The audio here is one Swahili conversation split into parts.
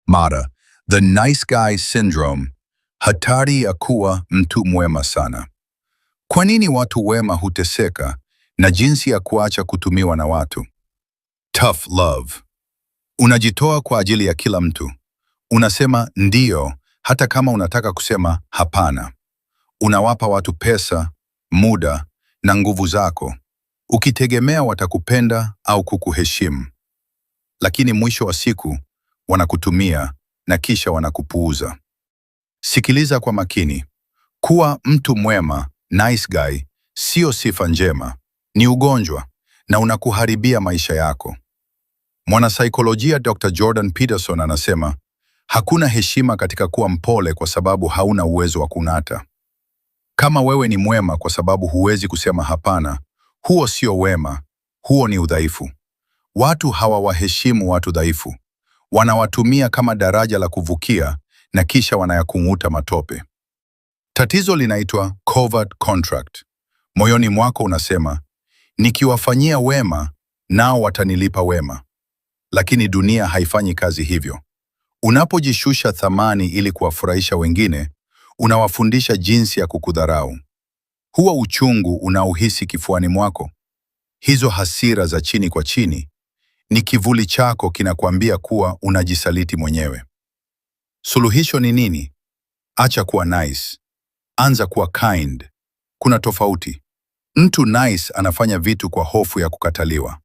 Mada: The Nice Guy Syndrome, hatari ya kuwa mtu mwema sana. Kwa nini watu wema huteseka na jinsi ya kuacha kutumiwa na watu? Tough love. Unajitoa kwa ajili ya kila mtu. Unasema ndiyo hata kama unataka kusema hapana. Unawapa watu pesa, muda na nguvu zako, ukitegemea watakupenda au kukuheshimu. Lakini mwisho wa siku wanakutumia na kisha wanakupuuza. Sikiliza kwa makini. Kuwa mtu mwema, nice guy, sio sifa njema, ni ugonjwa na unakuharibia maisha yako. Mwanasaikolojia Dr. Jordan Peterson anasema hakuna heshima katika kuwa mpole kwa sababu hauna uwezo wa kunata. Kama wewe ni mwema kwa sababu huwezi kusema hapana, huo sio wema, huo ni udhaifu. Watu hawawaheshimu watu dhaifu, wanawatumia kama daraja la kuvukia na kisha wanayakung'uta matope. Tatizo linaitwa covert contract. Moyoni mwako unasema, nikiwafanyia wema nao watanilipa wema, lakini dunia haifanyi kazi hivyo. Unapojishusha thamani ili kuwafurahisha wengine, unawafundisha jinsi ya kukudharau. Huo uchungu unaohisi kifuani mwako, hizo hasira za chini kwa chini, ni kivuli chako kinakuambia kuwa unajisaliti mwenyewe. Suluhisho ni nini? Acha kuwa nice, anza kuwa kind. Kuna tofauti. Mtu nice anafanya vitu kwa hofu ya kukataliwa.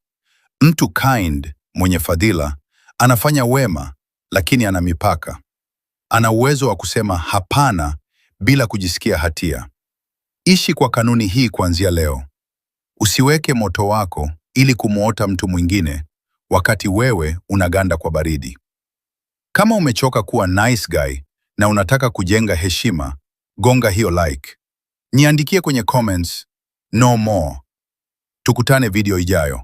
Mtu kind, mwenye fadhila, anafanya wema, lakini ana mipaka. Ana uwezo wa kusema hapana bila kujisikia hatia. Ishi kwa kanuni hii kuanzia leo. Usiweke moto wako ili kumwota mtu mwingine wakati wewe unaganda kwa baridi. Kama umechoka kuwa nice guy na unataka kujenga heshima, gonga hiyo like. Niandikie kwenye comments, "No more." Tukutane video ijayo.